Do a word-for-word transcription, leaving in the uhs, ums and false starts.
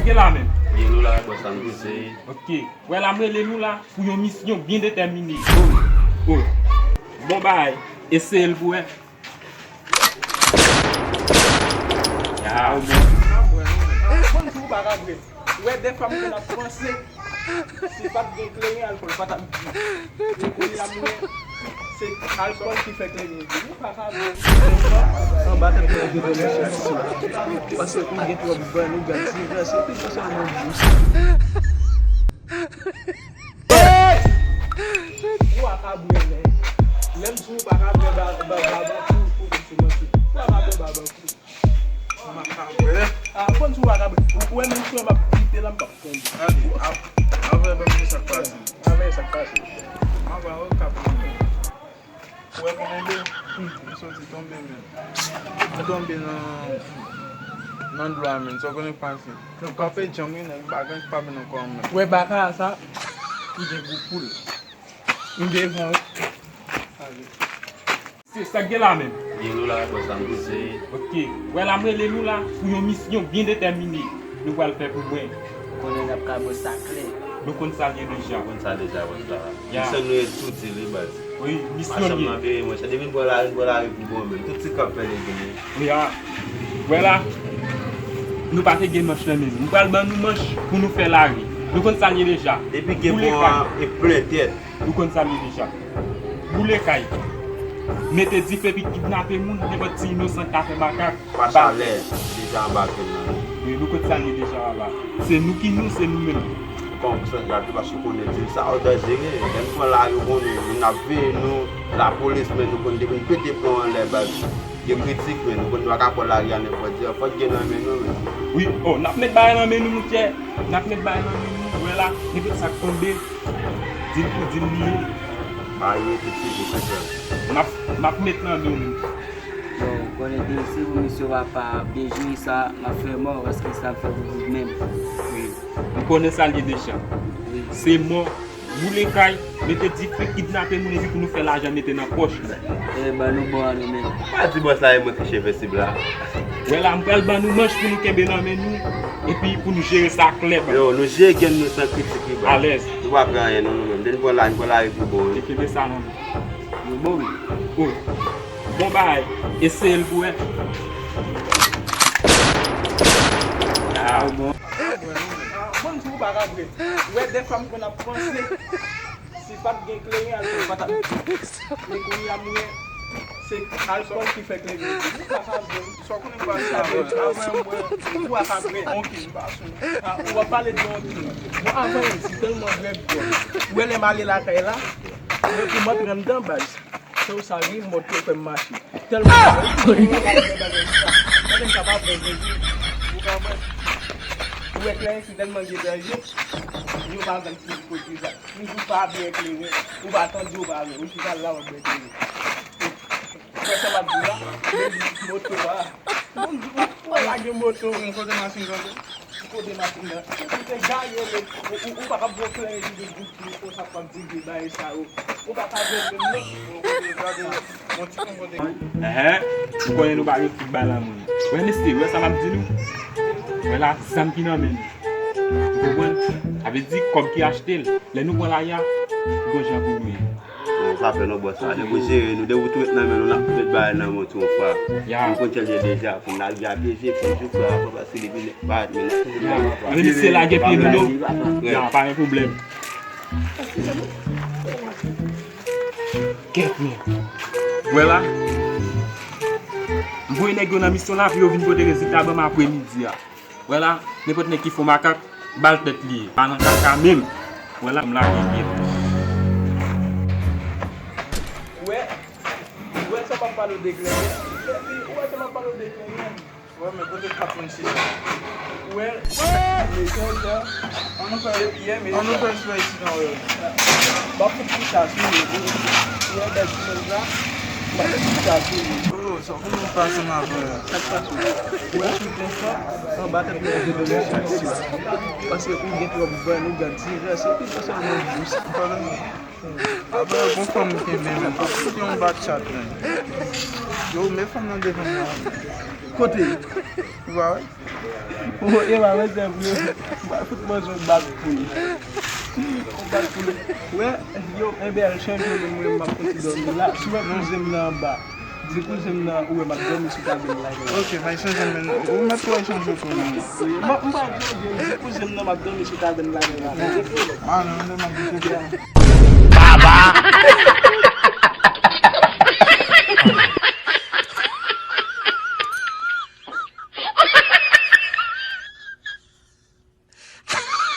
Ke la menm? Ye nou la, bòs la, nou poze. Ok. Wè la, m rele nou la pou yon misyon byen detèmine. Oh. Bon bagay. Eseye l pou wè. Ya. Bon, si w pa ka bwè. Ou wè, dèfwa m konn ap panse, si pa t gen kleren, alkòl pa t ap di. Men kounye a, m wè, se alkòl ki fè kleren di. Ou pa ka bwè. Anba tèt mwen, gen yon misyon. Paske ou gen twòp ban, ou gad ti jan, se pi pase yon moun dous. Ou pa ka bwè, men. Lè m di w pa ka bwè, ba, ba, ba, ba, pou, pou, pou, pou, ou pa ka bwè, ba, ba, pou. Makabwè. Ah, bon, si w pa ka bwè. Ou, ou wè menm si w ap pite la, m p ap tonbe. Gade, ap, avè ban m sa k pase. Avè sa k pase. M ap ba w kap. Ou wè konnen de? M soti tonbe, men. M tonbe nan, nan dlo a, men. Sa w konnen k pase. Nan kape djanm, wi, nèg bagay pa vin ankò, men. Ou wè baka a sa, li gen gwo poul. M devan, wi. Se sa k gen la menm? Ye nou la, bòs la, m poze. Ok. Wè la, m rele nou la pou yon misyon byen detèmine nou pral fè pou mwen. Konnen n ap ka bwè sa klè. Nou konn sa l ye deja. Nou konn sa deja, bòs la. Ya. Misyon nou ye tou di li, baz. Wi, misyon li ye. Machann nan peye mwen chè. Depi n pran lari, n pran lari pou bon, men. Tout ti k ap fè legliz. Wi, a. Wè la, nou pa te gen manch nan men nou. M pral ban nou manch pou nou fè lari. Nou konn sa l ye deja. Depi gen bon an, e plen tèt. Nou konn sa l ye deja. Boule kay. Mete dife epi kidnape moun, nenpòt ti inosan ka fè makak. Pase alèz, deja anba pil nan. Wi, nou konn sa l ye deja, papa. Se nou ki nou, se nou menm. Bon, pou sa, gade, paske w konnen di sa, w danjere. Lè n pran lari, w konnen, moun ap veye nou, lapolis, men nou konn depi n pete plon anlè, baz. Yo kritik, men nou konn nou pa ka pran lari a nenpòt jan. Fòk gen nan men nou, men. Wi, oh, n ap met bagay nan men nou, monchè. N ap met bagay nan men nou, wè la, nenpòt sa k tonbe. Di l pou di l li ye. Ba yo tout se je konprann. M ap, m ap met nan men nou. Bon, konnen de se pou misye w ap pa byen jere sa, m ap fè mò, paske sa m fè pou bout menm. Wi. M konnen sa l ye deja. Wi. Se mò, boule kay, mete dife, kidnape moun epi pou nou fè lajan mete nan pòch nou. E ban nou bon an nou menm. Pa di bòs la e mwen ki cheve sib la. Wè la, m pral ban nou manch pou nou kenbe nan men nou, epi pou nou jere sa klè, baz. Yo, nou jere grenn nou san kritik, wi, baz. Alèz. Nou pa pran anyen, non, nou menm. Depi n pran la, n pran lari pou bon, wi. E kenbe sa nan men. Yo bon, wi. Oh. Bon bagay. Eseye l pou wè. Ah, bon. Bon, si w pa ka bwè. Ou wè, dèfwa m konn ap panse. Si pa t gen kleren, alkòl pa t ap di. Men kounye a, m wè, se alkòl ki fè kleren di. Ou pa ka bwè. Sa w konnen m pa sa, bwè. Avè m, bwè. Ou pa ka bwè. Ok, m pa sou. Ah, ou ap pale de yon ti. Bon, avè m, si tèlman grèv bwè. Ou wè lè m ale lakay la, mwen pou m antre anndan, baz. Se w sa wi, mòd ke w fè m mache. Tèlman mwen pa renmen bagay sa. Bagay sa pa bon, Jezi. Ou pa wè. Ou wè kleren si tèlman gen danje, yo pa vann ti kote sa. Toujou pa byen kleren. Ou pa tande, ou pa wè. Ou chita la, w ap bwè kleren. Ou wè sa m ap di w la? Moto a. Bon, ou pa lage moto. Kote machin kanpe? Kote machin nan? Ou te gaye, men ou, ou, ou pa ka bwè kleren ki de gout pou ou sa p ap di de bagay sa yo. Ou pa ka jwenn menm non. Enhen, ou konnen nou pa gen tout bay la moun. Wè mesye, wè sa m ap di nou. Wè la, zam ki nan men nou. Ou konprann? Sa vle di kòb ki achte l. Lè nou pran lari a, gon jan pou nou ye. Bon, pa pè non bòs la. Depi w jere nou, depi w tou met nan men nou, n ap met bagay nan men w tou yon fwa. Ya. Nou konn jan l ye deja, pou n lage a pye je, pou n jouk la, paske depi nèg pa met men n ap toujou la. Sa vle di se lage pye nou non. Ya, pa gen pwoblèm. Kèt men. Wè la. M voye nèg yo nan misyon la pou yo vin pote rezilta ban m apremidi a. Wè la, nenpòt nèg ki fon makak, ba l tèt li ye. Pa nan kaka menm. Wè la, m lage pye m. Ou wè, ou wè sa m ap pale w de kleren. Ou wè sa m ap pale w de kleren. Wè, men kote kat moun chita. Ou wè, mesye, an nou fè, an nou fè espè isit, non, wè. M ap fout pita sou li. Ou wè bèl ti chèz la? M ap fout pita sou li. Oh, sa w konnen m pa ansanm avè w. Sa k pase? Ou wè tout dèfwa, anba tèt mwen gen de mesye isit. Paske ou gen twòp van, ou gad ti jan, se pi pase yon moun dous. Apre, gon fanm ou kenbe menm. Fout yon bat chat, men. Yo, men fanm nan devan mwen. Kote? Ou pa wè? Ou e pa wè se vre. M pral fout manje yon bak poul. Yon bak poul. Wè, yo, enben, al chanje non mwen, m ap konte dòmi la. Si w wè kouzen m nan anba, di kouzen m nan, ou wè m ap dòmi sou kabann la. Ok, m al chanje men. Ou mèt tou al chanje tou non. M ap, m pral chanje, di kouzen m nan m ap dòmi sou kabann la. Ah non, non, m ap di se sa.